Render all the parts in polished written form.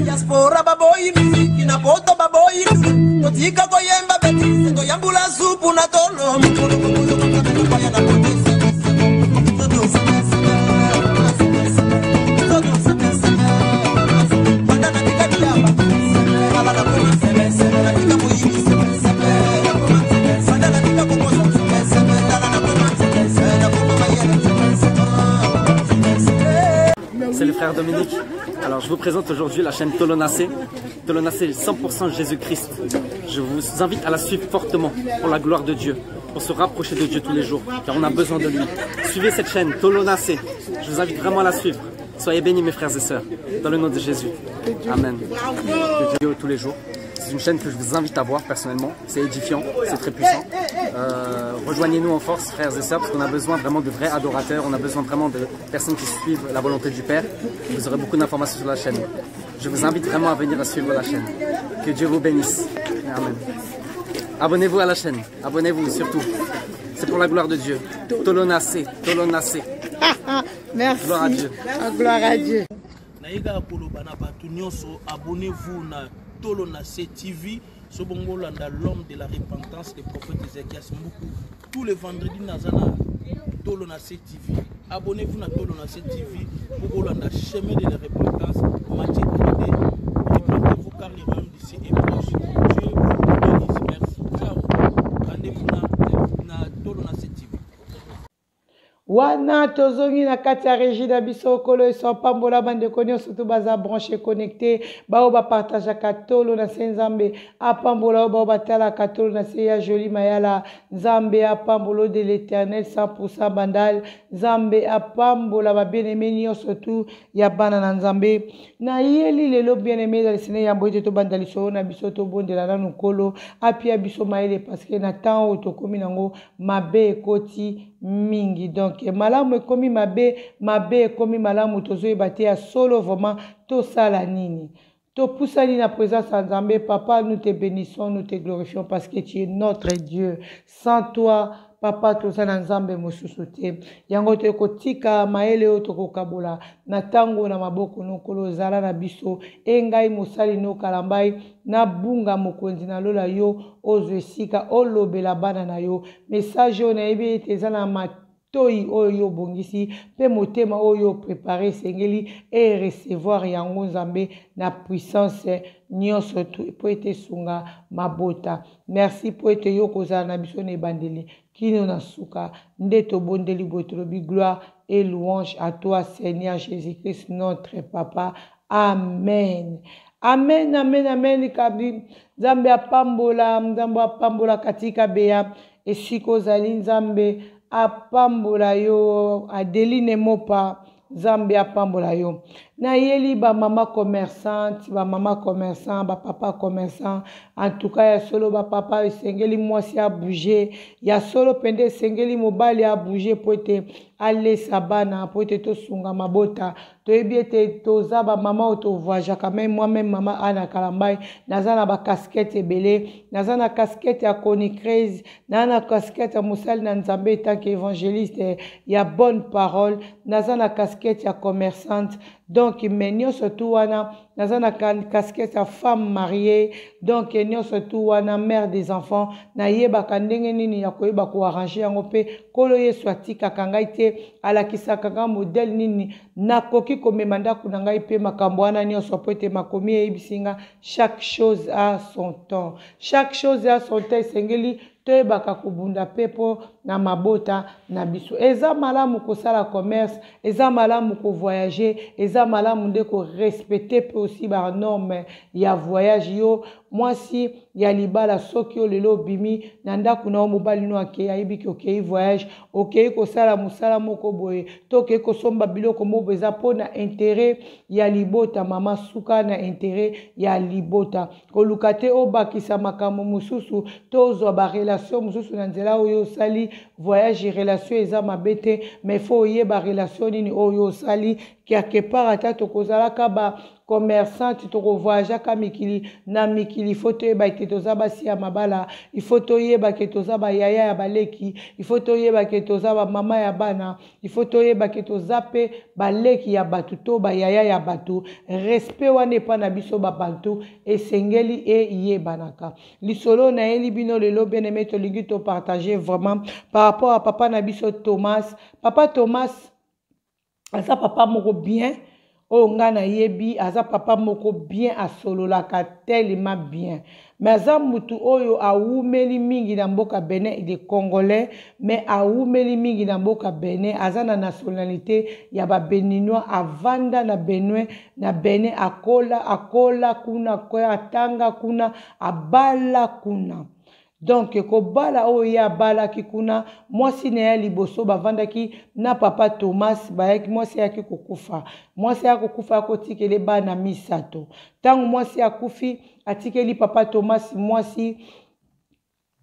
Diaspora baboyi miziki na poto baboyi ndulu totika koyemba betise toyambula supu na tolo mokolo kokoyokoya na potese. C'est le frère Dominique. Alors je vous présente aujourd'hui la chaîne Tolonacé. Tolonacé 100% Jésus-Christ. Je vous invite à la suivre fortement pour la gloire de Dieu, pour se rapprocher de Dieu tous les jours, car on a besoin de lui. Suivez cette chaîne Tolonacé. Je vous invite vraiment à la suivre. Soyez bénis mes frères et sœurs, dans le nom de Jésus. Amen. Que Dieu tous les jours. C'est une chaîne que je vous invite à voir personnellement. C'est édifiant, c'est très puissant. Rejoignez-nous en force, frères et sœurs, parce qu'on a besoin vraiment de vrais adorateurs. On a besoin vraiment de personnes qui suivent la volonté du Père. Vous aurez beaucoup d'informations sur la chaîne. Je vous invite vraiment à venir à suivre la chaîne. Que Dieu vous bénisse. Amen. Abonnez-vous à la chaîne. Abonnez-vous surtout. C'est pour la gloire de Dieu. Tolonacé, Tolonacé. Merci. Gloire à Dieu. Gloire à Dieu. Nayekaka koloba na bato nyonso, abonnez-vous na Tolo na C TV, sobongo olanda l'homme de la repentance, le prophète Ezekias Mbuku, tous les vendredis naza na Tolo na C TV. Abonnez-vous na Tolo na C TV pour kolanda chemin de la repentance, Matthieu 3D. Repentez-vous car le royaume du ciel est proche. Dieu vous bénisse. Merci. Ciao. Rendez-vous na Tolo na C TV. Wana tozongi na kati ya régie na biso, Nkolo Yesu apambola bandeko nyonso to baza branché, connecté, bao bapartageaka Tolo na se, Nzambe apambola oyo, bao batalaka Tolo na se ya Joli Mayala, Nzambe apambola de l'Éternel 100% Bandal, Nzambe apambola babien-aimé nyonso tu ya bana na Nzambe. Nayeli lelo, bien-aimé ezali sene yambo ete tobanda lisolo na biso, tobondela nanu Nkolo apia biso mayele, parce que na temps oyo tokómi nango, mabe ekoti mingi. Donc malamu ekomi mabe, mabe ekomi malamu, tozoyeba te ya solo vraiment tosala nini. Topusani na présence ya Nzambe. Papa, nous te bénissons, nous te glorifions parce que tu es notre Dieu. Sans toi, Papa, toza na Nzambe mosusu te. Yango tokotika mayele oyo tokokabola na ntango na maboko no. Nkolo, ozala na biso. E ngai mosali no Kalambai nabunga, mokonzi na lola, yo ozwa esika olobela bana na yo message oyo. Nayebi ete eza na matoi oyo yo obongisi mpe motema oyo oprépare, esengeli erecevoir yango, Nzambe, na puissance nyonso mpo ete esunga mabota. Merci mpo ete yo kozala na biso na ebandeli kino na suka. Nde tobondeli boye, tolobi gloire et louange à toi, Seigneur Jésus-Christ, notre papa. Amen, amen, amen, amen. Kabi Nzambe apambola, Nzambe apambola katika beya esika ozali, Nzambe apambola yo. Adeline Mopa, Nzambe apambola yo. Nayeli bamama commerçante, bamama commerçant, bapapa commerçant. En tout cas, ya solo, bapapa, esengeli mwasi abouge. Ya solo mpenza, esengeli mobali abouge po ete alesa bana, po ete tosunga mabota. Toyebi ete toza bamama oyo tovoyageaka. Même moi-même, mama Ana Kalambai, naza na bacasquette ebele. Naza na casquette ya chroniqueuse, naza na casquette ya mosali na Nzambe en tant que évangéliste ya bonne parole, naza na casquette ya commerçante. Donc mais nyonso tu wana, naza na casquette ya femme mariée. Donc nyonso tu wana, mère des enfants, nayebaka ndenge nini ya koyeba koarranger yango. Mpe Nkolo Yesu atikaka ngai te, alakisaka ngai modèle nini nakoki komema ndako na ngai mpe makambo wana nyonso, po ete makomi eyebisi nga: chaque chose a son temps, chaque chose a son temps. Esengeli toyebaka kobunda mpe mpo na mabota na biso. Eza malamu kosala commerce, eza malamu kovoyage, eza malamu nde korespecter mpe aussi banorme ya voyage. Yo mwasi ya libala, soki oyo lelo obimi na ndako na yo, mobali no akei, ayebiki okei voyage, okei kosala mosala moko boye to okei kosomba biloko moko boye, eza mpo na intérêt ya libota. Mama, suka na intérêt ya libota. Koluka te obakisa makambo mosusu to ozwa barelation mosusu na nzela oyo osali. Voyage relation eza mabe te, mais faut oyeba relation nini oyo osali. Quelque part ata tokozalaka ba commerçante, tokovoyageaka mikili na mikili, il faut toyeba ke toza basi ya mabala, il faut toyeba ke toza bayaya ya baleki, il faut toyeba ke toza bamama ya bana, il faut toyeba ke toza mpe baleki ya bato to bayaya ya bato. Respect wana epa na biso babantu esengeli eyebanaka. Lisolo nayeli bino lelo, bien aimé, tolingi topartage vraiment par rapport à papa na biso Thomas. Papa Thomas aza papa moko bien oyo ngai nayebi, aza papa moko bien, asololaka tellement bien, mais aza mutu oyo awumeli mingi na mboka Benin. Il est congolais, mais awumeli mingi na mboka Benin, aza na nationalité ya babéninois. Avanda na Benin, na Benin akola, akola kuna, atanga kuna, abala kuna. Donc kobala oyo ye abalaki kuna, mwasi na ye liboso bavandaki na papa Thomas, bayaki, mwasi ayaki kokufa. Mwasi ayaki kokufa, akotikeli bana misato. Ntango mwasi akufi, atikeli papa Thomas mwasi,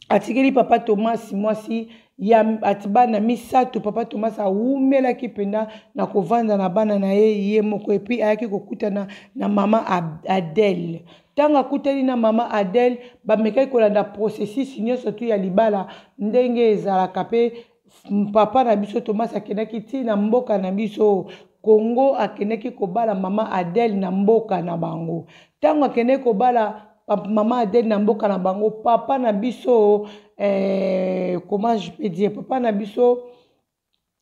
atikeli papa Thomas mwasi ya ati bana misato. Papa Thomas awumelaki mpenza na kovanda na bana na ye ye moko. Et puis ayaki kokutana na mama Adele. Ntango akutani na mama Adele, bamekaki kolanda processus nyonso tu ya libala ndenge ezalaka. Mpe papa na biso Thomas akendaki ntina mboka na biso Congo, akendaki kobala mama Adele na mboka na bango. Ntango akendaki kobala mama Adele na mboka na bango, papa na biso, comment je peux dire, papa na biso,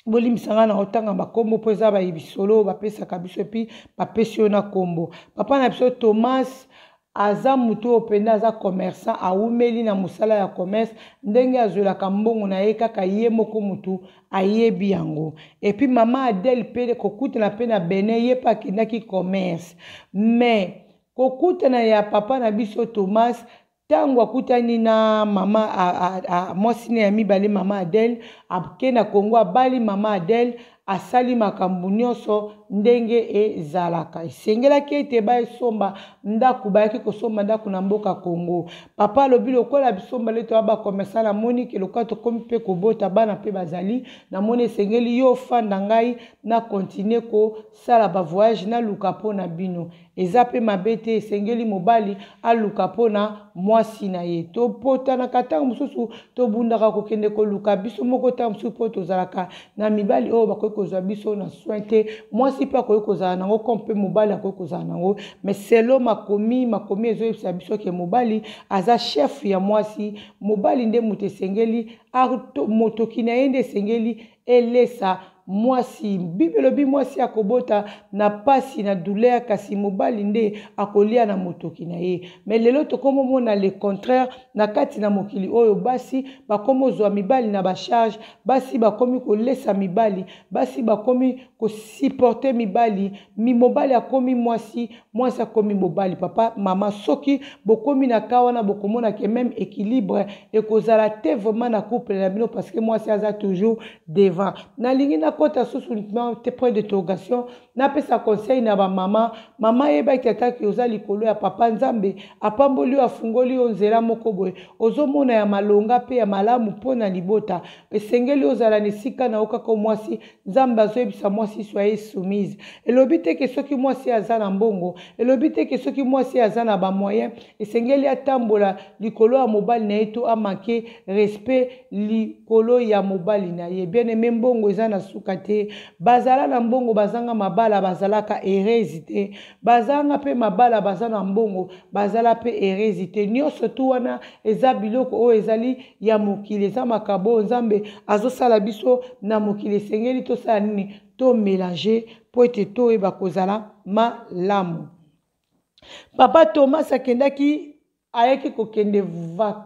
bolimbisa ngai na kotanga bakombo mpo eza bayebisolo bapesaka biso, et puis bapesi yo na kombo. Papa na biso Thomas aza motu oyo mpenza aza commerçant, awumeli na mosala ya commerce. Ndenge azwelaka mbongo na ye, kaka ye moko motu ayebi yango. Et puis mama Adele mpe kokutana mpe na Benin, ye mpe akendaki commerce. Mais kokutana ya papa na biso Thomas, ntango akutani na mama mwasi ne ya mibale, mama Adele, ake na Kongo, abali mama Adele, asali makambo nyonso ndenge ezalaka. Esengelaki ete basomba ndako. Bayaki kosomba ndako na mboka Kongo. Papa alobi: lokola bisomba le toya bacommerçant, namoni ke lokola tokomi mpe kobota bana mpe bazali, namoni esengeli yo ofanda, ngai na continue kosala bavoyage, naluka mpo na bino. Eza mpe mabe te, esengeli mobali aluka mpona mwasi na ye. Topotanaka ntango mosusu, tobundaka kokende koluka biso moko ntango mosusu, mpo tozalaka na mibali oyo bakoki kozwa biso na soin te. Mwasi mpe akoki kozala nango comme mpe mobali akoki kozala nango, mais selo makomi, makomi ezoyebisa biso ke mobali aza chef ya mwasi. Mobali nde moto esengeli, motoki na ye nde esengeli elesa mwasi. Bible elobi mwasi akobota na pasi, na douleur, kasi mobali nde akolia na motoki na ye. Mais lelo tokomomona le contraire na kati na mokili oyo. Basi bakomi ozwa mibali na bacharge, basi bakomi kolesa mibali, basi bakomi kosupporter mibali. Mi mobali akomi mwasi, mwasi akomi mobali. Papa, mama, soki bokomi na ka wana, bokomona ke même équilibre ekozala te vraiment na couple na bino, parce que mwasi aza toujours devant. Nalingi nakɔta susu te point d'interrogation. Napesa conseil na bamama. Mama, yebaki ataki oza likolo ya papa, Nzambe apamboli yo, afungoli yo nzela moko boye, ozomona ya malonga mpe ya malamu mpo na libota, esengeli ozala na esika na yo kaka mwasi. Nzambe azoyebisa mwasi: soyez soumise. Elobi te ke soki mwasi aza na mbongo, elobi te ke soki mwasi aza na bamoyen, esengeli atambola likolo ya mobali na ye to amanquer respect likolo ya mobali na ye. Bien aimé, mbongo eza na suka te. Bazala na mbongo bazanga mabala, bazalaka heureuse te. Bazanga mpe mabala, baza na mbongo, bazala mpe heureuse te. Nyonso tu wana eza biloko oyo ezali ya mokili, eza makambo oyo Nzambe azosala biso na mokili. Esengeli tosala nini? Tomélanger mpo ete toyeba kozala malamu. Papa Thomas akendaki, ayaki kokende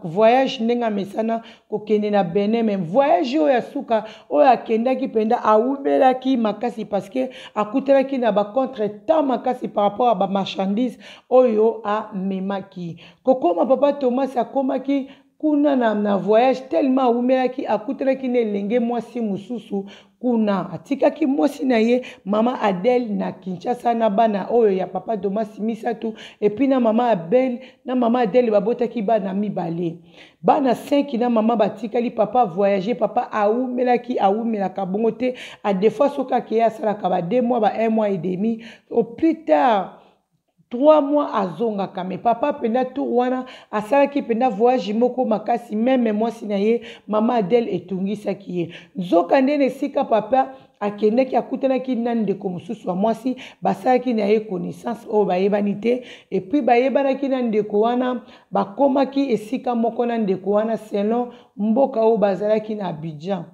voyage ndenge amesana kokende na Benin. Mais voyage oyo ya suka oyo akendaki mpenza, awumelaki makasi, parce que akutanaki na bacontretemps makasi par rapport ya bamarchandise oyo amemaki. Kokoma, papa Thomas akomaki kuna na voyage, tellement awumelaki, akutanaki na elenge mwasi mosusu. Kuna atikaki mwasi na ye mama Adele na Kinshasa na bana oyo ya papa Thomas misatu, epuis na mama Abel na mama Adele babotaki bana mibale, bana 5 na mama batikali. Papa voyage, papa awumelaki, awumelaka bongo te. A des fois soki akeye asalaka ba 2 mois, ba 1 mois et demi, au plus tard 3 mois azongaka. Me papa mpenza tour wana asalaki mpenza voyage moko makasi, meme mwasi na ye mama Adele etungisaki ye. Nzoka nde na esika papa akendaki akutanaki na ndeko mosusu ya mwasi, basalaki na ye connaissance oyo bayebani te, epuis bayebanaki na ndeko wana, bakomaki esika moko na ndeko wana selon mboka oyo bazalaki na Abidjan.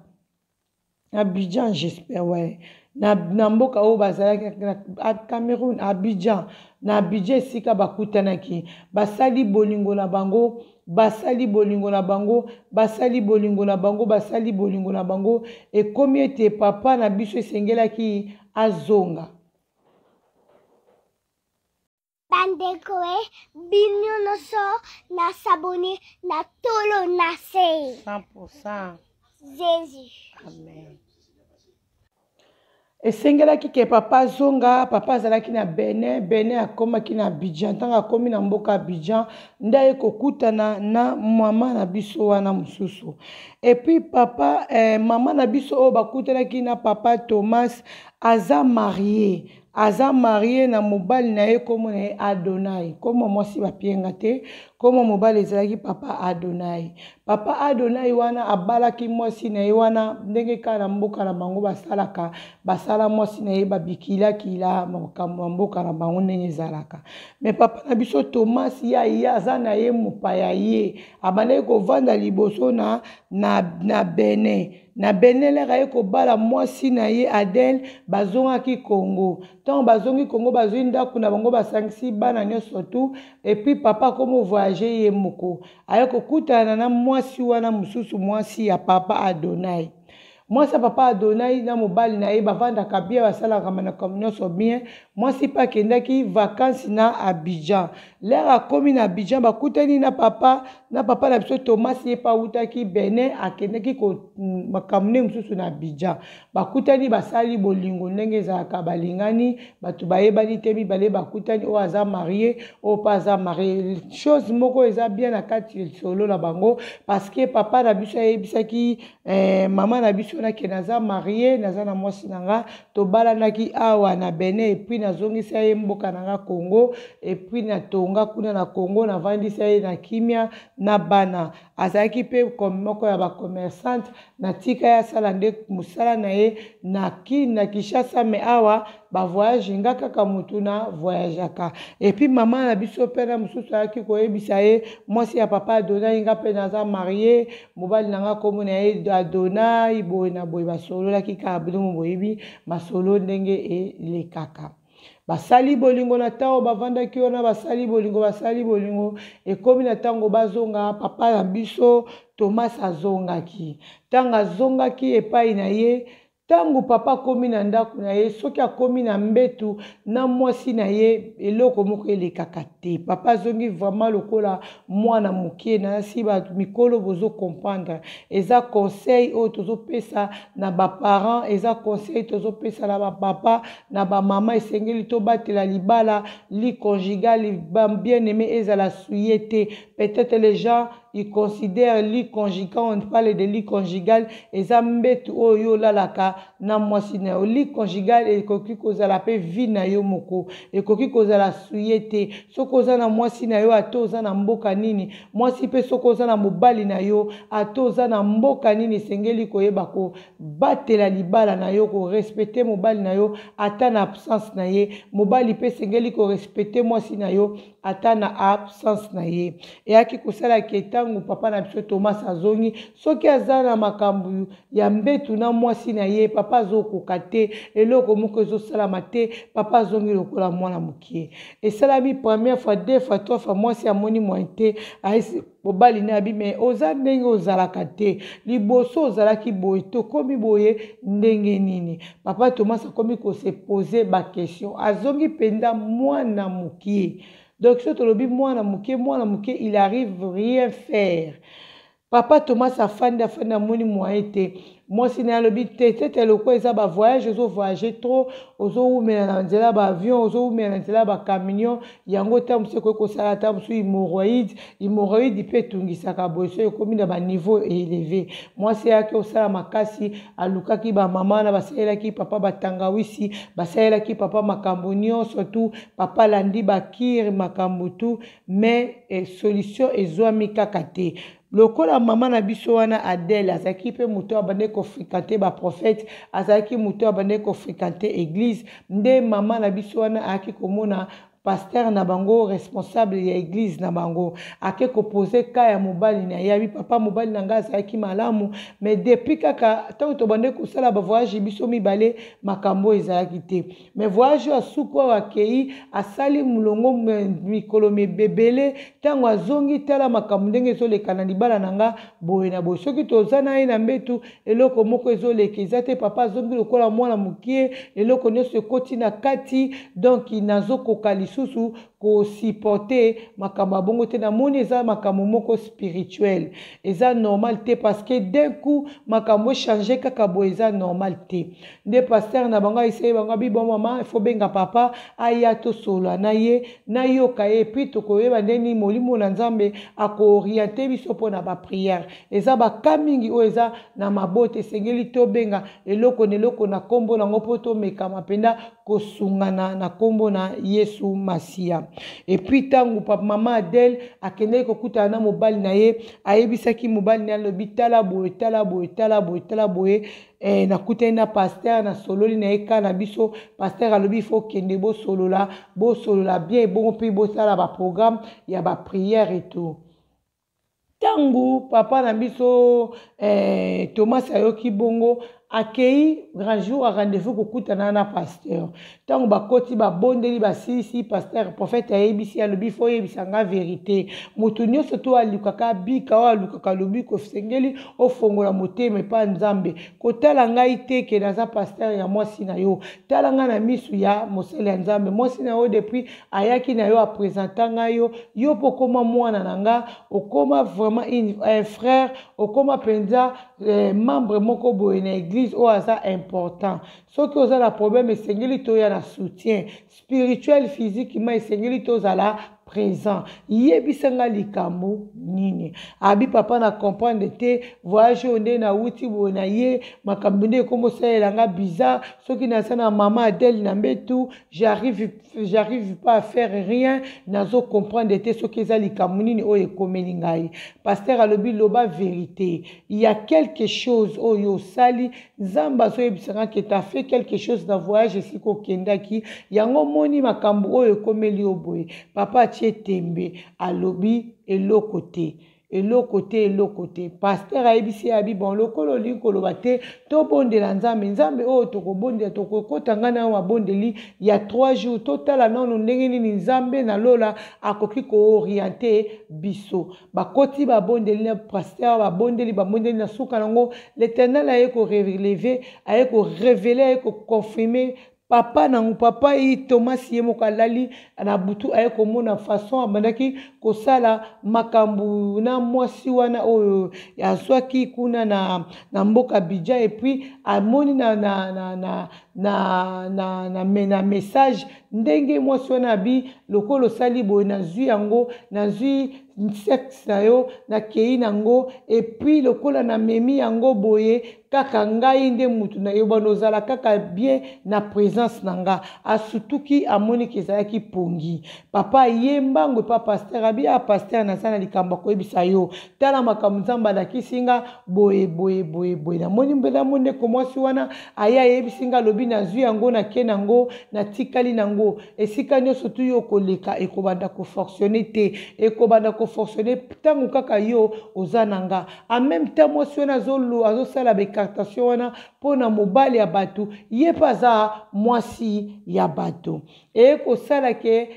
Abidjan, j'espère, ouais. Na mboka oyo bazalaki na Cameroun, Abidjan. Na Abidjan esika bakutanaki, basali bolingo na bango, basali bolingo na bango, basali bolingo na bango, basali bolingo na bango. Ekomi ete papa na biso esengelaki azonga. Bandeko e bino nyonso na s'abonner na Tolo na se. 100%. Jésus. Amen. Esengelaki ke papa azonga. Papa azalaki na Benin, Benin akomaki na Abidjan. Ntango akomi na mboka Abidjan nde aye kokutana na mama na biso wana mosusu. Epuis papa mama na biso oyo bakutanaki na papa Thomas aza marie, aza marie na mobali na ye, kombo na ye Adonai. Kombo mwasi bapienga te, kombo mobali ezalaki papa Adonai. Papa Adonai wana abalaki mwasi na ye wana ndenge kaka na mboka na bango basalaka, basala mwasi na ye babikilakila makambo ya mboka na bango ndenge ezalaka. Me papa na biso Thomas ya ye aza na ye mopaya, ye abandaki kovanda liboso na Benin. Na Benin lere aye kobala mwasi na ye Adele, bazongaki Congo. Ntango bazongi Congo bazwi ndako na bango, basangisi bana nyonso tu. Epuis papa akomi voyage ye moko, aye kokutana na mwasi wana mosusu, mwasi ya papa Adonai. Mwasi ya papa Adonai na mobali na ye bavandaka bien, basalaka makambo nyonso bien. Mwasi mpe akendaki vacances na Abidjan. Lere akomi na Abidjan bakutani na papa na papa na biso Thomas, ye mpe awutaki Benin, akendaki makambo nde mosusu na Abidjan. Bakutani basali bolingo ndenge ezalaka, balingani, bato bayebani te, mibale bakutani, oyo aza marie, oyo mpe aza marie. Chose moko eza bien na kati lisolo na bango, parce que papa na biso ayebisaki mama na biso nake naza marie, naza na mwasi na nga, tobalanaki awa na Benin, epuis nazongisa ye mboka na nga Congo, epuis natonga kuna na Congo, navandisa ye na kimia na bana. Azalaki mpe moko ya bacommerçante, natika ye asala nde mosala na ye na Kin, na Kinshasa, me awa bavoyage nga kaka motu na voyageaka. Epuis mama na biso mpe na mosusu ayaki koyebisa ye, mwasi ya papa Adonai, nga mpe naza marie, mobali na nga kombo na ye Adonai, boye na boye. Basololaki kaka bino boyebi masolo ndenge elekaka. Basali bolingo na ntango bavandaki wana, basali bolingo, basali bolingo, ekomi na ntango bazonga. Papa na biso Thomas azongaki. Ntango azongaki epai na ye, ntango papa akomi na ndako na ye, soki akomi na mbetu na mwasi na ye, eloko moko elekaka te. Papa azongi vraiment lokola mwana moke. Na si ba mikolo bozo comprendre. Eza conseil oyo tozopesa na ba parents, eza conseil tozopesa na ba papa, na ba mama. Esengeli tobatela libala, lit conjugal, ba bien-aimé ezala souillé te. Peut-être les gens ils considèrent lit conjugal, on parle de lit conjugal, eza mbetu oyo olalaka na mwasi na yo. Lit conjugal ekoki kozala pe vie na yo moko, ekoki kozala souillé te. Soki oza na mwasi na yo, ata oza na mboka nini, mwasi pe soki oza na mobali na yo, ata oza na mboka nini, esengeli koyeba kobatela libala na yo, korespecte mobali na yo ata na absence na ye. Mobali pe esengeli korespecte mwasi na yo ata na absence na ye. Eyaki kosala ke ntango papa na biso Thomas azongi, soki aza na makambo ya mbetu na mwasi na ye, papa azokoka te, eloko moko ezosalama te, papa azongi lokola mwana mokie. Esalami première fois, deux fois, trois fois, mwasi amoni moyen te, ayesi mobali na abi, mais oza ndenge ozalaka te, liboso ozalaki boye, tokomi boye ndenge nini? Papa Thomas akomi kose poser ba question, azongi mpenza mwana mokie. Donc soki tolobi mwana mokie, mwana mokie il arrive rien faire. Papa Thomas afandi afandi amoni moyen te. Mwasi na ye alobi te tete lokola eza ba voyage ozo voyage trop, ozowumela na nzela ba avion, ozowumela na nzela ba camion, yango ntango mosusu ekoki kosala ata mosusu hemorroïde. Hemorroïde mpe etungisaka boye soki ekomi na ba niveau élevé. Mwasi ayaki kosala makasi, alukaki ba mama wana basalelaki papa batangawisi, basalelaki papa makambo nyonso tu, papa alandi ba cure makambo tu, mais eh, solution ezwami kaka te. Lokola mama na biso wana Adele azalaki mpe moto abandaki kofrekante baprofete, azalaki moto abandaki kofrekante eglise, nde mama na biso wana ayaki komona pasteur na bango, responsable ya eglise na bango, ake kopose ka ya mobali na ye. Abi papa, mobali na ngai azalaki malamu, mais depuis kaka ntango tobandaki kosala bavoyage biso mibale, makambo ezalaki te. Mais voyage oyo asuku oyo akei asali molongo mikolo mibebele, ntango azongi tala makambo ndenge ezoleka na libala na nga boye na boye. Soki toza na ye na mbetu, eloko moko ezoleka eza te. Papa azongi lokola mwana mokie, eloko nyonso ekoti na kati, donc nazokoka lisusu kosupporte makambo ya bongo te. Namoni eza makambo moko spirituel, eza normal te, parce que d'un coup makambo echange kaka boye, eza normal te. Nde pasteur na bango ayisaki bango abi bon mama, il faut benga papa aya tosolola na ye, nayoka ye, epuis tokoyeba nde nini molimo na Nzambe akooriente biso mpo na bapriere. Eza baka mingi oyo eza na mabota, esengeli tobenga eloko na eloko na nkombo nango mpo tomekama mpenza kosungana na nkombo na Yesu Masiya. Epuis ntango papa mama Adele akendaki kokutana na mobali na ye, ayebisaki mobali na ye, alobi tala boye, tala boye, tala boye, tala boye, nakutani na pasteur, nasololi na ye ka na biso. Pasteur alobi ifo kende bosolola, bosolola bien, ebongo mpe bosala baprogramme ya bapriere et tout. Ntango papa na biso Thomas ayoki bongo, akei grand jour a rendez-vous kokutana na pasteur. Ntango bakoti babondeli basilisi, pasteur prophète ayebisi, alobi fo oyebisa nga vérité. Moto nyonso to alukaka abika, oyo alukaka lobiko, esengeli ofongola motema epa Nzambe. Kotala ngai te ke naza pasteur ya mwasi na yo, tala ngai na misu ya mosali ya Nzambe. Mwasi na yo depuis ayaki na yo apresenta ngai yo, yo mpo okoma mwana na nga, okoma vraiment un frère, okoma mpenza membre moko boye na église oyo aza important. Soki oza na problème, esengeli toya na soutien spirituel, physiquement esengeli tozala présent. Yebisa nga likambo nini. Abi papa na comprendre te, voyage oyo nde nauti boye na ye, makambo nde ekomosalela nga bizarre. Soki naza na mama Adele na mbetu, j'arrive pas à faire rien, nazo comprendre te soki eza likambo nini oyo ekomeli ngai. Pasteur alobi loba vérité, il y a quelque chose oyo osali, Nzambe azoyebisa nga ke t'as fait quelque chose na voyage esika okendaki, yango moni makambo oyo ekomeli yo boye. Papa atie tembe, alobi eloko te, eloko te, eloko te. Pasteur ayebisi ye, abi bon, lokola olingi koloba te, tobondela Nzambe. Nzambe oyo tokobondela, tokokota ngai na yo mabondeli ya 3 jours, totala nano ndenge nini Nzambe na lola akoki kooriente biso. Bakoti babondeli na pasteur, babondeli, babondeli, na suka nango l'Éternel aye koreleve, aye korevele, aye koconfirme papa nango. Papa ye Thomas ye moko alali na butu, aye komona façon abandaki kosala makambo na mwasi wana oyo azwaki kuna na mboka Abidjan. Et puis amoni na message ndenge mwasi wana abi lokola osali boye, nazwi yango, nazwi sexe na yo, nakei nango, et puis lokola namemi yango boye, kaka ngai nde mutu na yo, bano ozala kaka bien na présence na nga. Asutuki, amoniki ezalaki pongi. Papa ye mbango epa pasteur, abi a pasteur, naza na likambo akoyebisa yo, tala makambo Nzambe alakisi nga boye boye boye boye. Namoni mbela mo ndeko mwasi wana aye ayebisi nga, alobi nazwi yango, nake nango, natikali nango, esika nyonso tu yo koleka ekobanda kofonctionne te, ekobanda kofonctionne ntango kaka yo oza na nga. En même temps mwasi wana azosala baécartation wana mpona mobali ya bato, ye mpe aza mwasi ya bato. Eye kosala ke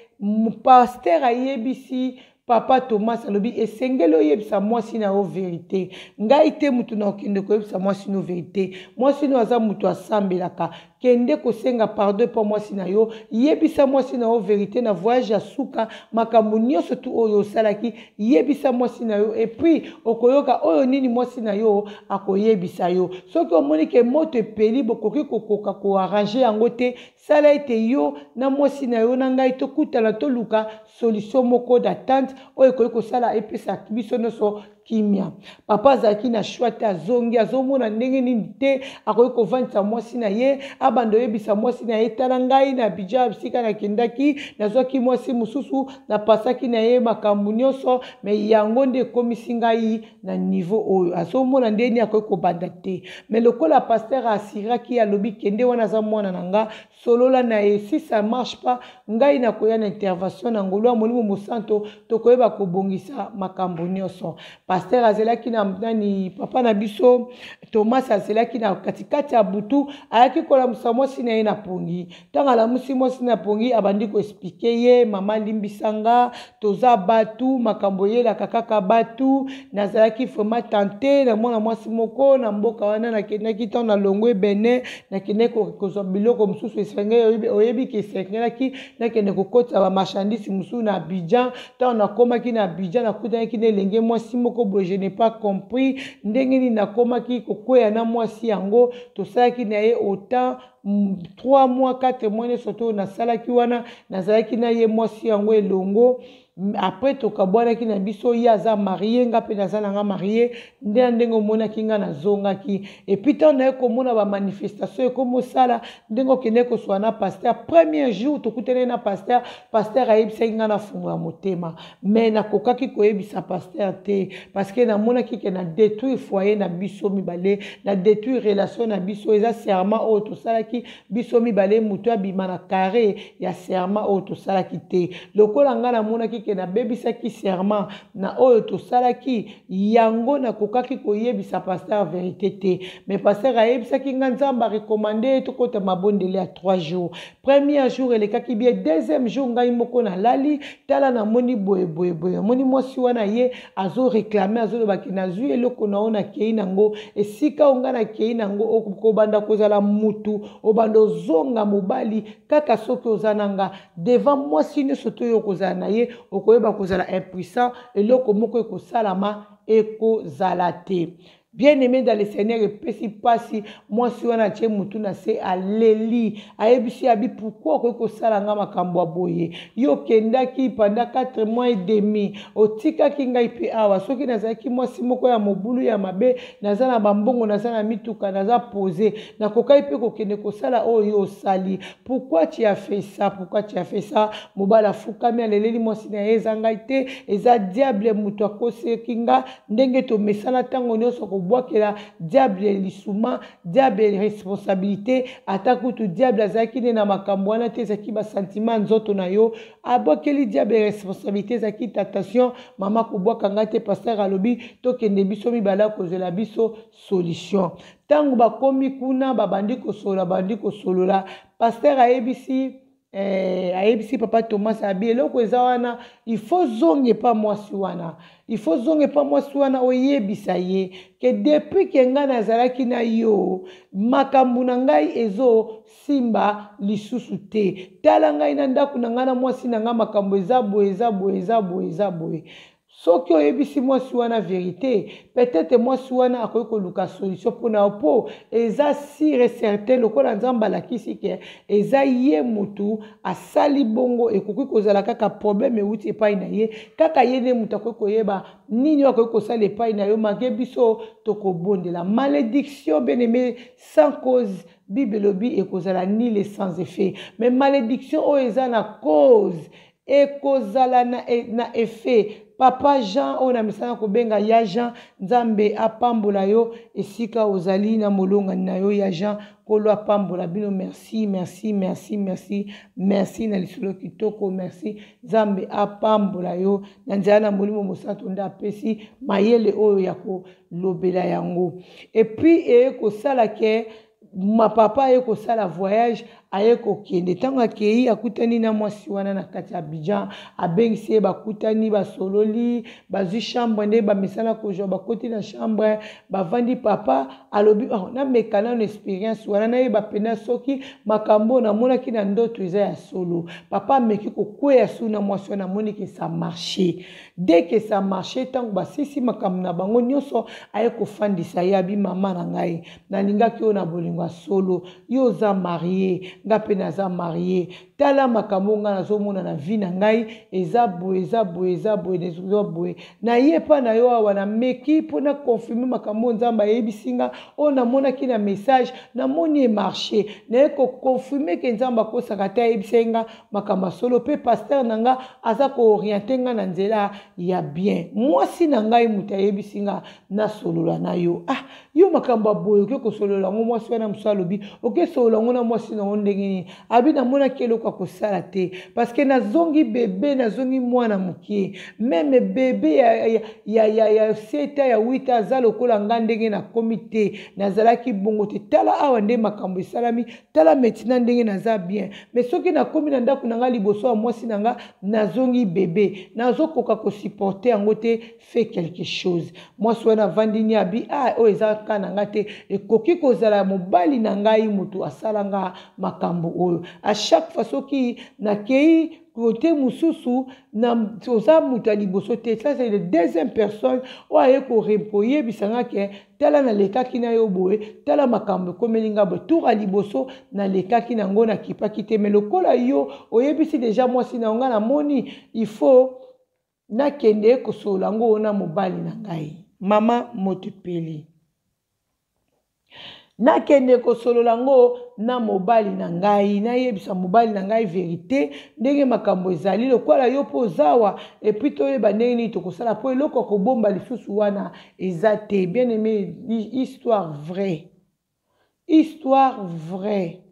pasteur ayebisi papa Thomas, alobi esengeli oyebisa mwasi na yo vérité. Ngai te mutu na okende koyebisa mwasi no vérité, mwasi no aza mutu asambelaka. Kende kosenga pardon epa mwasi na yo, yebisa mwasi na yo verite na voyage ya suka, makambo nyonso tu oyo osalaki, yebisa mwasi na yo, et puis okoyoka oyo nini mwasi na yo akoyebisa yo. Soki omoni ke moto epeli, bokoki kokoka koarrange yango te, sala ete yo na mwasi na yo na ngai tokutana, toluka solution moko d'attente oyo ekoki kosala epesa biso nyonso kimia. Papa azalaki na choix te, azongi, azomona ndenge nini te akoki kovandisa mwasi na ye, abanda oyebisa mwasi na ye, tala ngai na Abidjan bisika nakendaki, nazwaki mwasi mosusu, napasaki na ye makambo nyonso, me yango nde ekomisi ngai na niveau oyo. Azomona ndenge nini akoki kobanda te, me lokola pasteur asiraki, alobi kende wana aza mwana na nga, solola na ye, si ça marche pas ngai nakoya na intervention na ngolu ya Molimo Mosanto, tokoyeba kobongisa makambo nyonso. Pasteur azelaki na nani, papa na biso Thomas azelaki na katikati ya butu, ayaki kolamusa mwasi na ye na pongi. Ntango alamusi mwasi na pongi, abandi koexplike ye, mama limbisa nga, toza batu, makambo eyelaka kaka batu, nazalaki vraiment tente na mwana mwasi moko na mboka wana, nakendaki ntango nalongwe Benin, nakendaki kozwa biloko mosusu, esengeli oyebi ke esengelaki nakende kokotisa ba marchandise mosusu na Abidjan. Ntango nakomaki na Abidjan, nakutanaki na elenge mwasi moko boye, je n'ai pas compris ndenge nini nakomaki kokweya na mwasi yango. Tosalaki na ye autant 3 mois, 4 mois nyonso to nasalaki wana, nazalaki na ye mwasi yango elongo. Après tokabwanaki na biso, ye aza marie, nga mpe naza na nga marie, nde na ndenge omonaki nga nazongaki. Epuis ntango naye komona bamanifestation ekomosala ndenge okendeki koswa na pasteur, premier jour tokutanaki na pasteur, pasteur ayebisaki nga nafungola motema, mais nakokaki koyebisa pasteur te, parce que namonaki ke na détruire foyer na biso mibale, na détruire relation na biso. Eza serment oyo tosalaki biso mibale, moto abima na carré ya serment oyo tosalaki te. Lokola nga namonaki ke nabebisaki serment na oyo tosalaki yango, nakokaki koyebisa pasteur vérité te. Mais pasteur ayebisaki nga Nzambe arekomande tokota mabondeli ya 3 jours. Premier jour elekaki bien, deuxième jour ngai moko nalali, tala namoni boye boye boye, namoni mwasi wana ye azoreklame, azolobaki nazwi eloko na yo, nakei nango esika oyo ngai nakei nango, okobanda kozala mutu, obanda ozonga mobali kaka soki oza na nga devant mwasi nyonso to yo okozala na ye, okoyeba kozala impuissant, eloko moko ekosalama ekozala te. Bien-aimé dans le Seigneur, epesi mpasi, mwasi wana atie mutu na se, aleli, ayebisi abi pourquoi okoki kosala nga makambo ya boye, yo okendaki pendant 4 mois et demi, otikaki ngai mpe awa. Soki nazalaki mwasi moko ya mobulu ya mabe, naza na bambongo, naza na mituka, naza pose, nakokaki mpe kokende kosala oyo yo osali. Pourquoi tu as fait ça? Pourquoi tu as fait ça? Mobali afukami, aleleli mwasi na ye, eza ngai te, eza diable moto akoseki nga. Ndenge tomesana ntango nyonso kobwakela diable lisuma, diable responsabilité, ata kutu diable azalaki nde na makambo wana te, ezalaki basentiment ya nzoto na yo, abwakeli diable responsabilité, ezalaki tentation. Mama kobwaka ngai te, pasteur alobi tokende biso mibale, akozwela biso solution. Ntango bakomi kuna, babandi kosolola, babandi kosolola, pasteur ayebisi ayebisi papa Thomas, abi eloko eza wana, il faut zonge pa mwasi wana, il faut zonge pa mwasi wana, oyebisa ye ke depuis ke ngai nazalaki na yo, makambo na ngai ezosimba lisusu te. Tala ngai na ndako na ngai na mwasi na ngai, makambo eza boye, eza boye, eza boye, eza boye. Soki oyebisi mwasi wana vérité, peut-être mwasi wana akoki koluka solution mpona yo, mpo eza sûr et certain lokola Nzambe alakisi ke eza ye mutu asali bongo, ekoki kozala kaka problème euti epai na ye, kaka ye nde mutu akoki koyeba nini oyo akoki kosala epai na yo. Malgré biso tokobondela, malédiction, bien aimé, sans cause, Bible elobi ekozala nul et sans effet, mais malédiction oyo eza na cause ekozala na effet. Papa Jean oyo na misala kobenga ya Jean, Nzambe apambola yo esika ozali na molongani na yo ya Jean, Nkolo apambola bino. Merci, merci, merci, merci, merci na lisolo kitoko, merci. Nzambe apambola yo na nzela na Molimo Mosantu nde apesi mayele oyo ya kolobela yango. Et puis eye kosala ke ma papa aye kosala voyage. Aye kokende, ntango akei akutani na mwasi wana na kati ya Abidjan, abengisi ye, bakutani, basololi, bazwi chambre nde bamesana kozwa, bakoti na chambre, bavandi. Papa alobi, oh, nameka nano experience wana, nayeba mpena soki makambo oyo namonaki na ndoto eza ya solo. Papa ameki kokweya su na mwasi wana, amoni ke ça marche. Dès que ça marche, ntango basisi makambo na bango nyonso, aye kofandisa ye, abi, mama na ngai, nalingaki oyo na bolingo ya solo, yo oza marie, nga mpe naza marie. Tala makambo ngai nazomona na vie na ngai, eza boye, eza boye, eza boye, eza boye. Naye epa na yo awa, nameki mpo na confirme makambo oyo Nzambe ayebisi nga, oyo namonaki na message, namoni emarche. Naye koconfirme ke Nzambe akosaka te, ayebisa ye nga makambo ya solo, mpe pasteur na nga aza kooriente nga na nzela ya bien. Mwasi na ngai moto ayebisi nga nasolola na yo. Ah, yo makambo ya boye oke kosolola yango? Mwasi wana mosu alobi, oke solola yango na mwasi na yango ndenge nini? Abi, namonaki eloko ya kosala te, parce que nazongi bebe, nazongi mwana mokie. Meme bebe ya 7, ya 8 aza lokola nga ndenge nakomi te, nazalaki bongo te. Tala awa nde makambo esalami, tala maintenant ndenge naza bien. Mais soki nakomi na ndako na nga, liboso ya mwasi na nga, nazongi bebe, nazokoka kosupporte yango te. Fait quelque chose. Mwasi wana avandi ni, abi, ah, oyo eza ka na nga te, ekoki kozala mobali na ngai moto asala nga makambo oyo. À chaque fois soki nakei kote mosusu, na oza moto ya liboso te, ça c'est le deuxième personne oyo aye koyebisa nga ke tala, nalekaki na yo boye, tala makambo ekomeli nga boye. Tour ya liboso nalekaki nango, nakipaki te, mais lokola yo oyebisi deja mwasi na yo nga, namoni il faut nakende kosolola yango na mobali na ngai. Mama motopeli, nakende kosolola yango na mobali na ngai, nayebisa mobali na ngai vérité ndenge makambo ezali, lokola yo mpo ozawa, et puis toyeba ndenge nini tokosala, mpo eloko ya kobomba lisusu wana eza te. Bien aimé, histoire vraie, histoire vraie,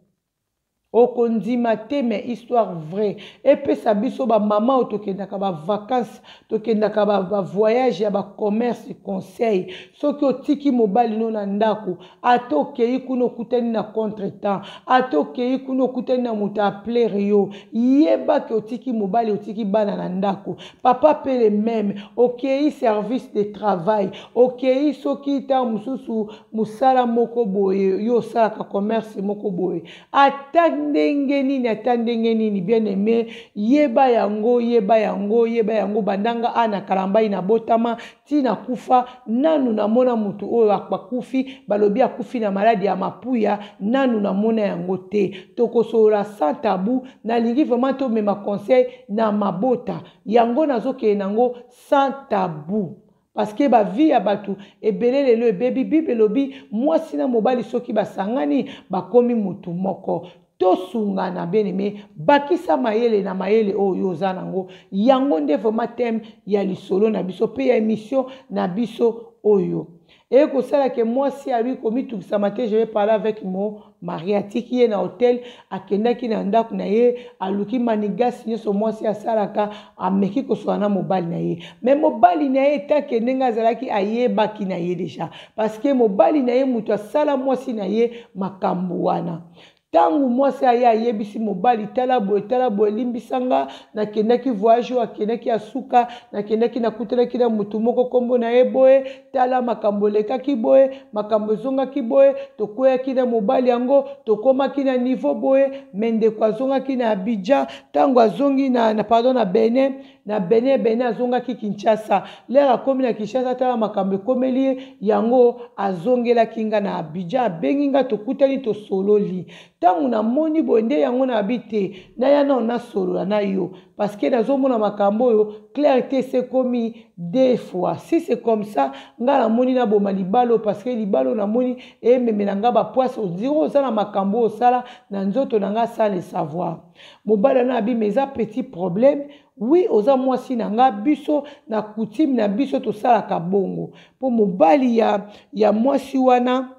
okondima te, mais histoire vraie. Epesa biso bamama oyo tokendaka bavacance, tokendaka bavoyage ya bacommerce, conseil: soki otiki mobali no na ndako, ata okei kuna okutani na contretemps, ata okei kuna okutani na moto aplaire yo, yebaki otiki mobali, otiki bana na ndako. Papa mpe le même, okei service de travail, okei soki ntango mosusu mosala moko boye, yo osalaka commerce moko boye, ata ndenge nini, ata ndenge nini, bien aimé, yeba yango, yeba yango, yeba yango. Bandanga a na Kalambai nabotama ntina kufa, nanu namona motu oyo akufi, balobi akufi na maladi ya mapuya, nanu namona yango te. Tokosolola sans tabou. Nalingi vraiment tomema conseil na mabota yango, nazokende nango sans tabou, parce que bavie ya bato ebele lelo ebebi. Bible elobi mwasi na mobali soki basangani, bakomi motu moko. Tosungana, bien aimé, bakisa mayele na mayele oyo oza nango. Yango nde vraiment thème ya lisolo na biso mpe ya émission na biso oyo. Eye kosala ke mwasi abi komitukisama te, je vais parler avec mon mari. Atiki ye na hotel, akendaki na ndako na ye, aluki manigasi nyonso mwasi asalaka, ameki kosola na mobali na ye. Mais mobali na ye, etake ndenge azalaki, ayebaki na ye déjà, parce que mobali na ye moto asala mwasi na ye makambo wana. Ntango mwasi aye, ayebisi mobali, tala boye, tala boye, elimbisa nga, nakendaki voyage oyo akendaki ya suka, nakendaki, nakutanaki na motu moko, nkombo na ye boye, tala makambo elekaki boye, makambo ezongaki boye, tokweyaki na mobali yango, tokomaki na niveau boye. Mais ndeko azongaki na Abidjan, ntango azongi na, pardon, na Benin, na Benin, Benin azongaki Kinshasa. L'heure akomi na Kinshasa, tala makambo ekomeli ye. Yango azongelaki nga na Abidjan, abengi nga, tokutani, tosololi. Ntango namoni boye nde yango nayebi te, naya nao nasolola na yo, parce que nazomona makambo oyo clair te. Sekomi deux fois, si c'est comme ça, nga namoni naboma libala, parce que libala oyo namoni ememela nga bapoise, ondire oza na makambo oyo osala na nzoto na nga sans le savoir. Mobali wana abima, eza petit problème. Oui, oza mwasi na nga, biso na coutume na biso tosalaka bongo. Mpo mobali ya mwasi wana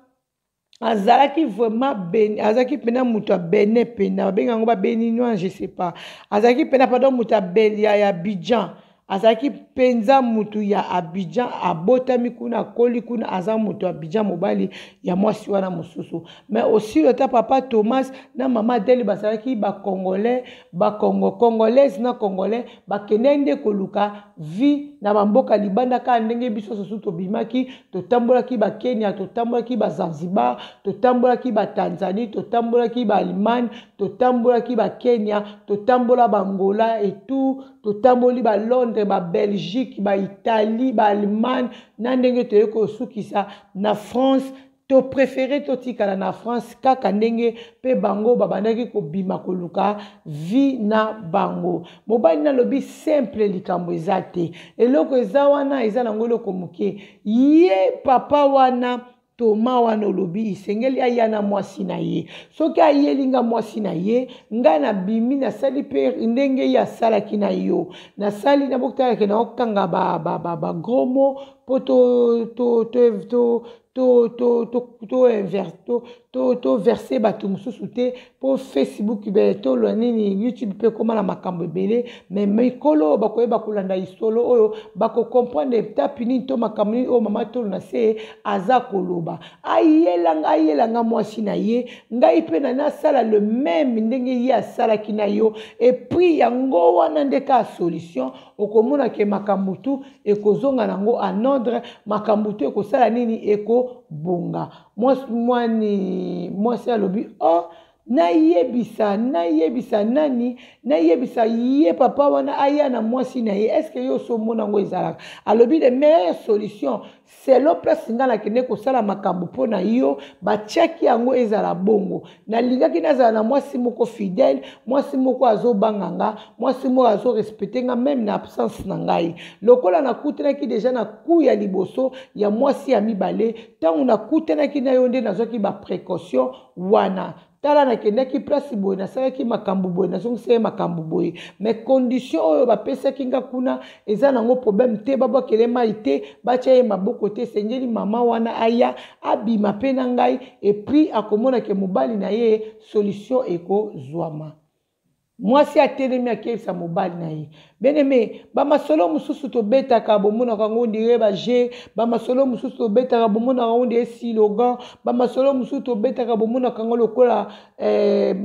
azalaki vraiment ben, azalaki mpena moto ya Benin mpena, babenga yango babéninois, je sais pas, azalaki mpena, pardon, moto ya Abidjan. Azalaki mpenza mutu ya Abidjan, abotami kuna, akoli kuna, aza mutu ya Abidjan, mobali ya mwasi wana mosusu. Mais aussi lota papa Thomas na mama Adele bazalaki ba Congolais, ba Congo, Congolaise na Congolais, bakendaki nde koluka vie na bamboka libanda, kaka ndenge biso susu tobimaki, totambolaki ba Kenya, totambolaki ba Zanzibar, totambolaki ba Tanzanie, totambolaki ba Allemagne, totambolaki ba Kenya, totambola ba Angola et tout, totamboli ba Londres, ba Belgique, ba Italie, ba Allemagne, na ndenge toye kosukisa na France. To préféré totikala na France kaka ndenge mpe bango babandaki kobima koluka vie na bango. Mobali nalobi simple, likambo eza te, eloko eza wana eza nango eloko moke. Ye papa wana Toma wana olobi esengeli aya na mwasi na ye. Soki ayeli nga mwasi na ye, ngai nabimi, nasali mpe ndenge ye asalaki na yo, nasali na botalake na okanga ba, ba, ba, ba gros mots mpo to, to, to, to, to to to to inverse to to to verse bato mosusu te, mpo Facebook be to nini YouTube mpe ekóma na makambo ebele. Me mikolo oyo bakoyeba kolanda lisolo oyo, bakokomprendre etape nini to makambo nini oyo mama Tolo na se aza koloba. Ayelanga, ayelanga mwasi na ye, ngai mpe na nasala le même ndenge ye asalaki na yo. Et puis yango wana nde kaka solution. Okomona ke makambo tu ekozonga nango en ordre, makambo tu ekosala nini, ekobonga. Mwani mwasi alobi: "Oh, nayebisa, nayebisa nani? Nayebisa ye papa wana aya na mwasi na ye? Est-ce yo osomona yango ezalaka?" Alobi: "Le meilleure solution, selo place ngai nakende kosala makambo mpo na yo, batiaki yango ezala bongo. Nalingaki nazala na mwasi moko fidèle, mwasi moko azobanga nga, mwasi moko azorespecte nga même na absence na ngai. Lokola nakutanaki déjà na ku ya liboso ya mwasi ya mibale, ntango nakutanaki na yo nde nazwaki baprécaution wana. Tala, nakendaki place boye, nasalaki makambo boye, nazongisaki ye makambo boye. Mais condition oyo bapesaki nga kuna eza nango problème te, babwakele mai te, batya ye maboko te. Esengeli mama wana aya, abima mpe na ngai, et puis akomona ke mobali na ye, solution ekozwama." Mwasi atelemi, akeyebisa mobali na ye. Bien-aimé, bamasolo mosusu tobetaka, bomonaka yango on dirait bajeu. Bamasolo mosusu tobetaka, bomonaka yango on dirait slogan. Bamasolo mosusu tobetaka, bomonaka yango lokola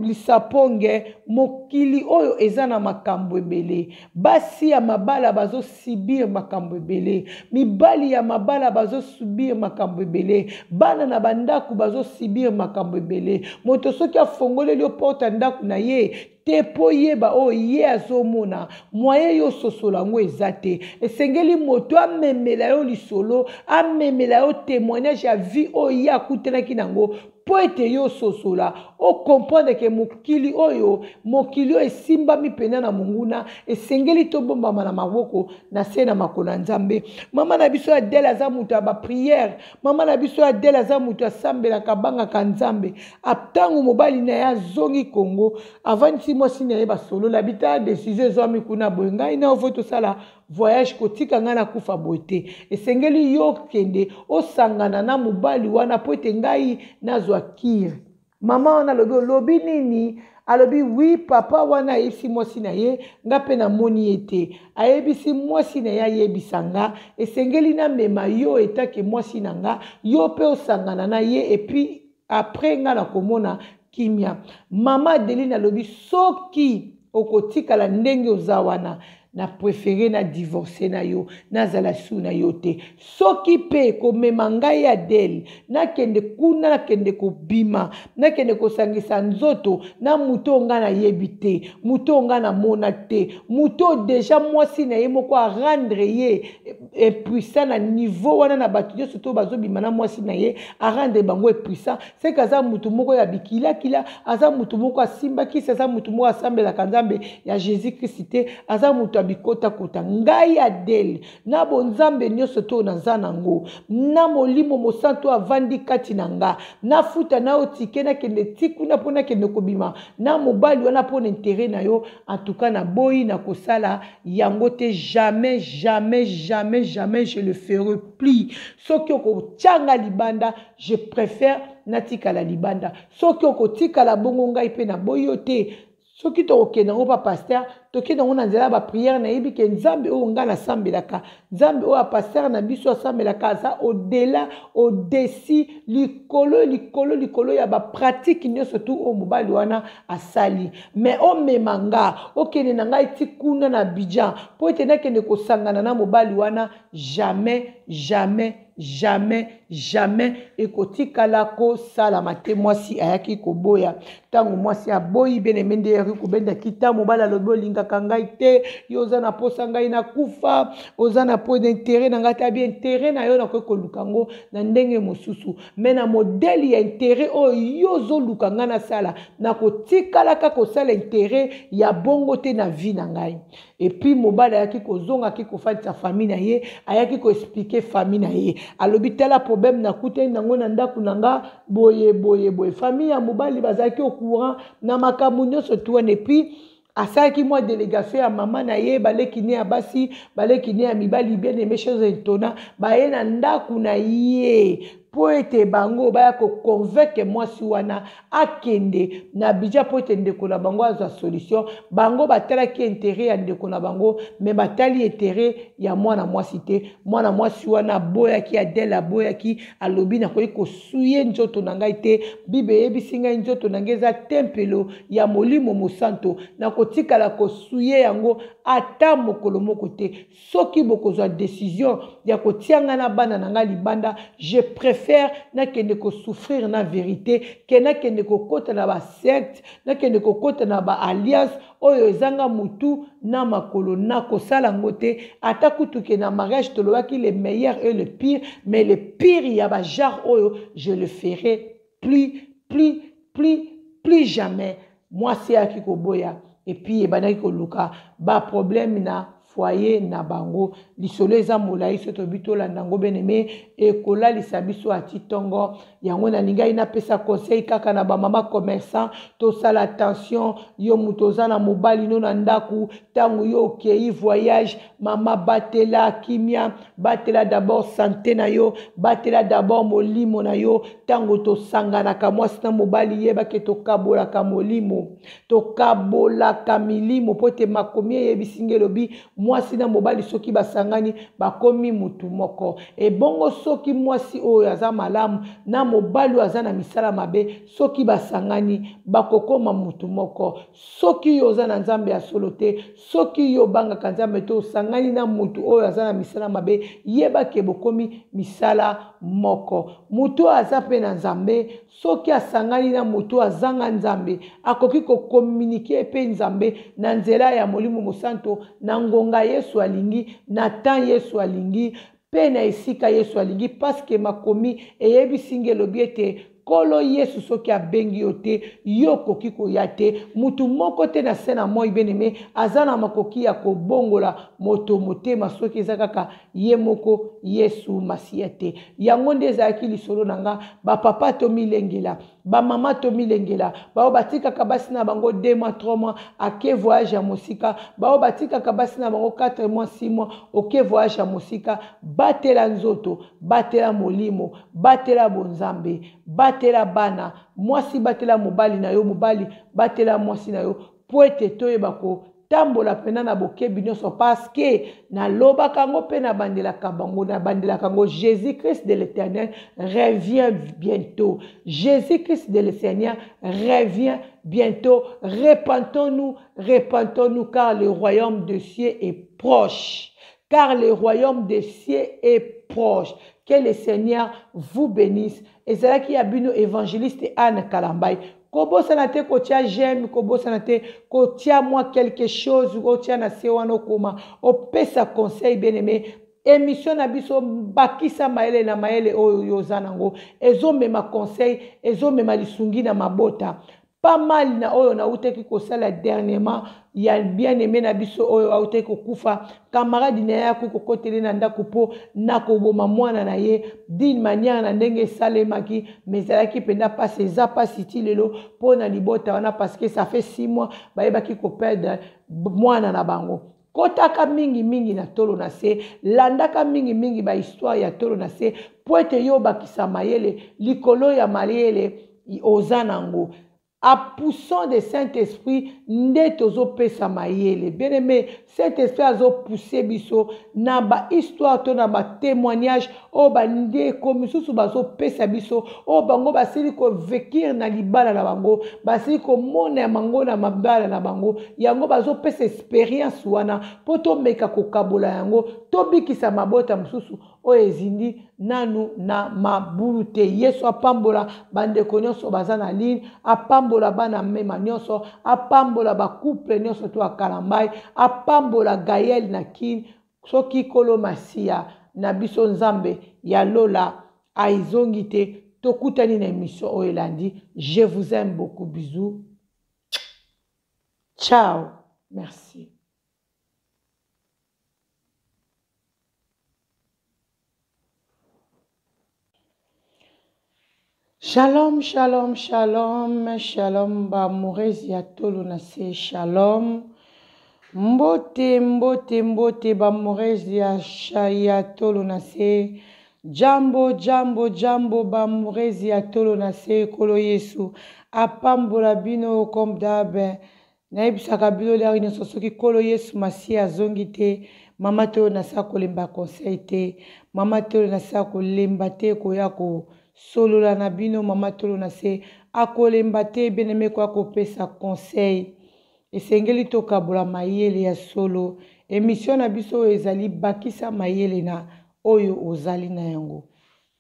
lisaponge. Mokili oyo eza na makambo ebele. Basi ya mabala bazosubir makambo ebele, mibali ya mabala bazosubir makambo ebele, bana na bandako bazosubir makambo ebele. Moto soki afongoleli yo porte ya ndako na ye te mpo yeba oyo ye azomona, moyen yo ososola yango eza te. Esengeli moto amemela yo lisolo, amemela yo témoignage ya vie oyo ye akutanaki nango, mpo ete yo ososola, okomprendre ke mokili oyo, mokili oyo esimbami mpenza na monguna. Esengeli tobombama na maboko na se na makolo ya Nzambe. Mama na biso Adele aza moto ya baprière. Mama na biso Adele aza moto asambelaka, abangaka Nzambe. Ntango mobali na ye azongi Kongo, avandisi mwasi na ye, basolola bitala décision ezwami kuna boye: "Ngai na ofo tosala voyage, kotika ngai nakufa boye te. Esengeli yo kende osangana na mobali wana mpo ete ngai nazwa cure." Mama wana alobi: "Olobi nini?" Alobi: "Oui." Papa wana ayebisi mwasi na ye: "Nga mpe namoni ye te." Ayebisi mwasi na ye: "Ayebisa nga, esengeli namema yo etake mwasi na nga, yo mpe osangana na ye, et puis après nga nakomona kimia." Mama Adeline alobi: "Soki okotikala ndenge oza wana, na préféré na divorce na yo, nazala su na yo te. Soki mpe komema ngai Adele, nakende kuna, nakende kobima, nakende kosangisa nzoto na moto oyo ngai nayebi te, moto oyo ngai namona te, moto oyo déjà mwasi na ye moko arendre ye impuissant na niveau wana, na bato nyonso to bazobima na mwasi na ye, arendre bango impuissant, seke aza motu moko ya bikilakila, aza motu moko asimbakisi, aza motu moko asambelaka Nzambe ya Jésus Kristi te, aza moto ya bikotakota. Ngai Adele, na bonzambe nyonso to naza nango, na Molimo Mosantu avandi kati na nga, nafuta na yo ticket, nakende ti kuna mpo nakende kobima na mobali wana mpo na intérêt na yo? En tout cas, naboyi, na kosala yango te. Jamais, jamais, jamais, jamais, je le ferai plus. Soki okotianga libanda, je préfère natikala libanda. Soki okotikala bongo, ngai mpe naboyi yo te." Soki tokokende yango pa pasteur, tokende yango na nzela ya bapriere. Nayebi ke Nzambe oyo ngai nasambelaka, Nzambe oyo ya pasteur na biso asambelaka, aza au-delà, au-dessus, likolo, likolo, likolo ya bapratike nyonso tu oyo mobali wana asali. Mais omema nga, okende na ngai ti kuna na Abidjan mpo ete nakende kosangana na mobali wana, jamais, jamais, jamais, jamais ekotikala kosalama te. Mwasi ayaki koboya. Ntango mwasi aboyi, bien aime, nde ayaki kobenda kita. Mobali alobi: olingaka ngai te, yo oza na posa ngai nakufa, oza na po intérêt na ngai te. Abi: intérêt na yo nakoki koluka yango na ndenge mosusu, mais na modèle ya intérêt oyo yo ozoluka ngai nasala, nakotikalaka kosala intérêt ya bongo te na vie na ngai. Et puis mobali ayaki kozonga, aki kofandisa famille na ye, ayaki koexpliquer famille na ye. Alobi: tala problème nakutani nango na ndako na nga, boye boye boye. Famille ya mobali bazalaki au courant na makambo nyonso tu wana. Et puis asalaki mwa délégation ya mama na ye, baleki ne ya basi, baleki ne ya mibali. Bien aimé, chose etona, baye na ndako na ye mpo ete bango baya koconvaincre mwasi wana akende na Abidjan, mpo ete ndeko na bango azwa solution. Bango batalaki intérêt ya ndeko na bango, mais batali intérêt ya mwana mwasi te. Mwana mwasi wana aboyaki. Adele aboyaki, alobi: nakoki kosouiller nzoto na ngai te. Bible eyebisi ngai nzoto na ngai eza tempelo ya Molimo Mosanto, nakotikala kosouiller yango ata mokolo moko te. Soki bokozwa décision ya kotia ngai na bana na ngai libanda, je préfère nakende kosouffrir na vérité ke nakende kokɔta na basecte, nakende kokɔta na baalliance oyo ezanga mutu na makolo. Nakosala yango te. Ata kutu ke na mariage tolobaki le meilleur et le pire, mais le pire ya bagenre oyo, je le ferai plus, plus, plus, plus jamais. Mwasi ayaki koboya. Et puis ebandaki koluka baproblème na foyer na bango. Lisolo eza molai, so tobi tolanda yango, bien-aimé, ekolalisa biso ati ntongo. Yango nalingai napesa conseil kaka na bamama commerçant: tosala attention. Yo moto oza na mobali no na ndako, ntango yo okei voyage, mama, batela kimia, batela d'abord santé na yo, batela d'abord molimo na yo. Ntango tosanganaka mwasi na mobali, yebake tokabolaka molimo, tokabolaka milimo, mpo te makomi eyebisi nge, elobi mwasi na mobali soki basangani, bakomi mutu moko. Ebongo soki mwasi oyo aza malamu na mobali oyo aza na misala mabe, soki basangani, bakokoma mutu moko. Soki yo oza na Nzambe ya solo te, soki yo obangaka Nzambe te, osangani na mutu oyo aza na misala mabe, yebake bokomi misala moko. Mutu oyo aza mpe na Nzambe, soki asangani na moto azanga Nzambe, akoki kocommuniquer mpe Nzambe na nzela ya Molimo Mosanto na ngonga Yesu alingi, na temps Yesu alingi, mpe na esika Yesu alingi, parce que makomi eyebisi nge, elobi ete Nkolo Yesu soki abengi yo te, yo okoki koya te. Mutu moko te na se na moi, bien-aimé, aza na makoki ya kobongola moto motema soki eza kaka ye moko Yesu Masiya te. Yango nde ezalaki lisolo na nga. Bapapa, tomilengela. Bamama, tomilengela. Bao batikaka basi na bango 2 mois, 3 mois, ake voyage ya mosika. Bao batikaka basi na bango 4 mois, 6 mois, oke voyage ya mosika. Batela nzoto, batela molimo, batela bonzambe, batela bana. Mwasi, batela mobali na yo. Mobali, batela mwasi na yo, po ete toyeba kotambola mpena na bokebi nyonso, parce que nalobaka yango mpe nabandelaka bango, nabandelaka yango: Jésus Christ de l'Éternel revient bientôt. Jésus Christ de le Seigneur revient bientôt. Repentons-nous, repentons-nous, car le royaume des cieux est proche, car le royaume des cieux est proche. Que le Seigneur vous bénisse. Ezalaki ya bino évangéliste Anne Kalambai. Kobosana te kotia j'aime, kobosana te kotia mwa quelque chose, otia na se wana, okoma, opesa conseil. Bien aimé, émission na biso bakisa mayele na mayele oyo yo oza nango, ezomema conseil, ezomema lisungi na mabota. Pas mal na oyo nautaki kosala dernièrement ya bien aimé na biso oyo autaki kokufa, camarade na ye akoki kokoteli na ndako mpo na koboma mwana na ye d'une manière na ndenge esalemaki, mais ezalaki mpenza mpasi, eza mpasi ti lelo mpo na libota wana, parce que ça fait 6 mois bayebaki koperdre mwana na bango. Kotaka mingimingi na Tolo na Se, landaka mingimingi bahistoire ya Tolo na Se, po ete yo obakisa mayele likolo ya mayele oza nango. A poussant de Saint-Esprit nde tozopesa mayele. Bien aimé, Saint-Esprit azopousse biso na bahistoire to na batémoignage oyo bandeko misusu bazopesa biso, oyo bango basili kovekir na libala na bango, basili komona yango na mabala na bango. Yango bazopesa expérience wana mpo tomeka kokabola yango, tobikisa mabota mosusu oyo ezindi nanu na mabulu te. Yesu apambola bandeko nyonso baza na ligne, apambola bana mema nyonso, apambola bacouple nyonso to Akalambai, apambola Gayel na Kine. Soki Nkolo Masiya na biso, Nzambe ya lola, aizongi te, tokutani na émission oyo elandi. Je vous aime beaucoup, bisous, ciao, merci. Shalom, shalom, shalom, shalom, baamoureuses ya Tolo na Se, shalom. Mbote, mbote, mbote, baamoureuses ya Tolo na Se. Jambo, jambo, jambo, baamoureuses ya Tolo na Se, Kolo Yesu. Apambola bino comme d'hab. Nayebisaka bino lere nyonso, soki Nkolo Yesu Masiya azongi te, mama Tolo na Se akolemba conseil te, mama Tolo na Se akolemba te koya kosolola na bino, mama Tolo na Se akolemba te, bien-aimé, koya kopesa conseil. Esengeli tokabola mayele ya solo. Émission na biso oyo ezali Bakisa mayele na oyo ozali na yango.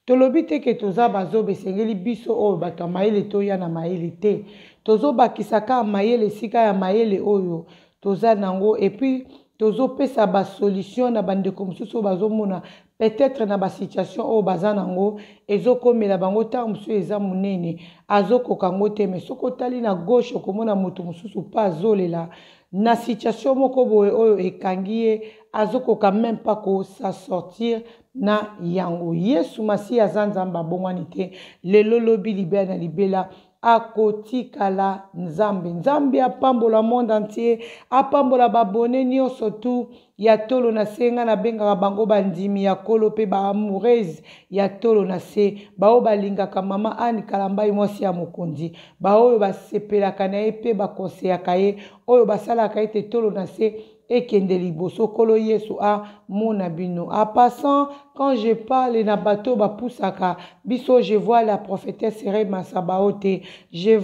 Tolobi te ke toza bazoba. Esengeli biso oyo bato ya mayele toya na mayele te. Tozobakisa kaka mayele esika ya mayele oyo toza nango, et puis tozopesa basolution na bandeko mosusu oyo bazomona peut-être na basituation oyo baza nango, ezokomela bango. Ntango mosusu eza monene, azokoka yango te. Mais soki otali na gauche, okomona moto mosusu mpe azolela na situation moko boye oyo ekangi ye, azokoka même pas kosa sortir na yango. Yesu Masiya aza Nzambe, abongwani te, lelo, lobi, libela na libela, akotikala Nzambe. Nzambe apambola monde entier, apambola baabonnés nyonso tu ya Tolo na Se. Ngai nabengaka bango bandimi ya Kolo mpe baamoureuses ya Tolo na Se, baoyo balingaka mama Anne Kalambai, mwasi ya mokonzi, baoyo basepelaka na ye mpe bakonseyaka ye, oyo basalaka ete Tolo na Se ekende liboso. Nkolo Yesu amona bino. En passant, quand je parle na bato bapusaka biso, je vois la prophétesse Rema Sabaote, je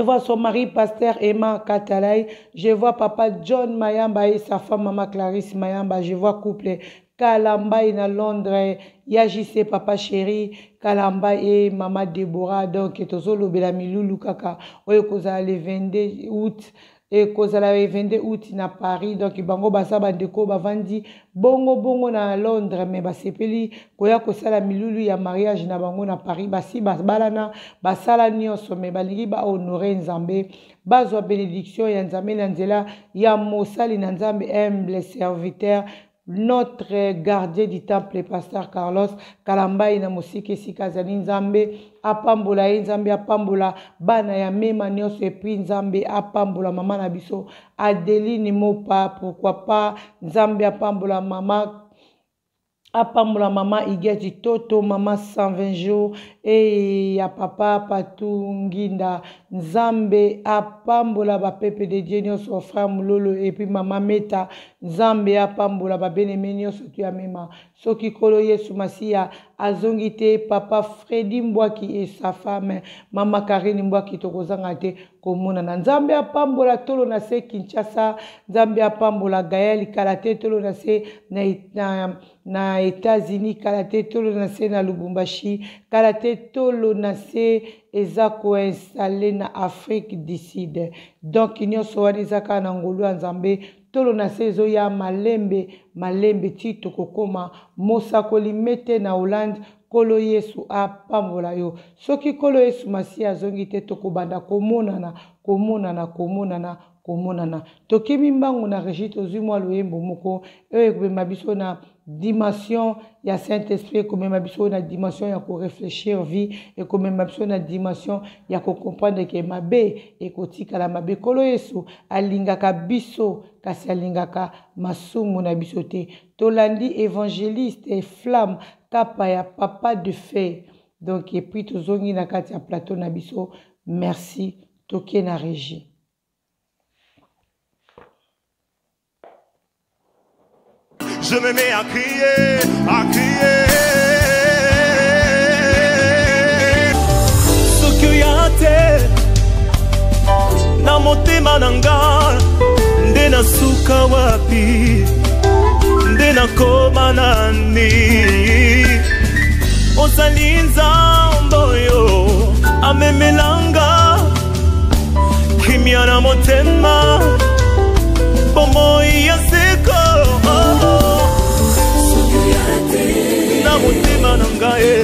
vois son mari, pasteur Emma Katalai. Je vois papa John Mayamba et sa femme, maman Clarisse Mayamba. Je vois couple Kalambai na Londres, Yajise, papa chéri Kalamba et maman Deborah. Donc, tozolobela milulu kaka oyo kozala le 22 août, ekozala le 22 août na Paris. Donc bango baza bandeko bavandi bongo bongo na Londres, mais basepeli koya kosala milulu ya mariage na bango na Paris. Basi babalana, basala nyonso, mais balingi bahonore Nzambe, bazwa bénédiction ya Nzambe na nzela ya mosali na Nzambe, humble serviteur, notre gardien du temple, pasteur Carlos Kalambai na mosika esika azali. Nzambe apambola ye, Nzambe apambola bana ya mema nyonso, et puis Nzambe apambola mama na biso Adeline Mopa. Pourquoi pas, Nzambe apambola mama, apambola mama Igeti Toto, mama 120 jours e ya papa Patu Nginda. Nzambe apambola bapeuple de Dieu nyonso, frère Mololo et puis mama Meta. Nzambe apambola babeneme nyonso to ya mema. Soki Nkolo Yesu Masiya azongi te, papa Fredi Mbwaki et sa femme, mama Karine Mbwaki, tokozanga te komonana. Nzambe apambola Tolo na Se Kinshasa, Nzambe apambola Gael. Kala te, Tolo na Se na États-Unis, kala te, Tolo na Se na Lubumbashi, kala te, Tolo na Se eza koinstalle na Afrique du Sud. Donc nyonso wana eza kaka na ngolu ya Nzambe. Tolo na Se ezoya malembe malembe ti tokokoma. Mosakoli Mete na Hollande, Nkolo Yesu apambola yo. Soki Nkolo Yesu Masiya azongi te, tokobanda komonana, komonana, komonana, komonana. Tokimi mbangu na régie, tozwi mwa loyembo moko oyo ekomema biso na dimension ya Saint Esprit, ekomema biso na dimension ya korefléchir vie, ekomema biso na dimension ya kocomprendre ke mabe ekotikala mabe. Nkolo Yesu alingaka biso, kasi alingaka masumu na biso te. Tolandi évangéliste Flamme Kapa ya Papa de Fait. Donc, et puis tozongi na kati ya plateau na biso. Merci, toke na régie. Je me mets à crier, à crier. Soki oya te na motema na nga, nde nasuka wapi, nde nakoma nani? Ozali Nzambe oyo amemelanga kimia na motema, bomoi ya seko na motema na ngai.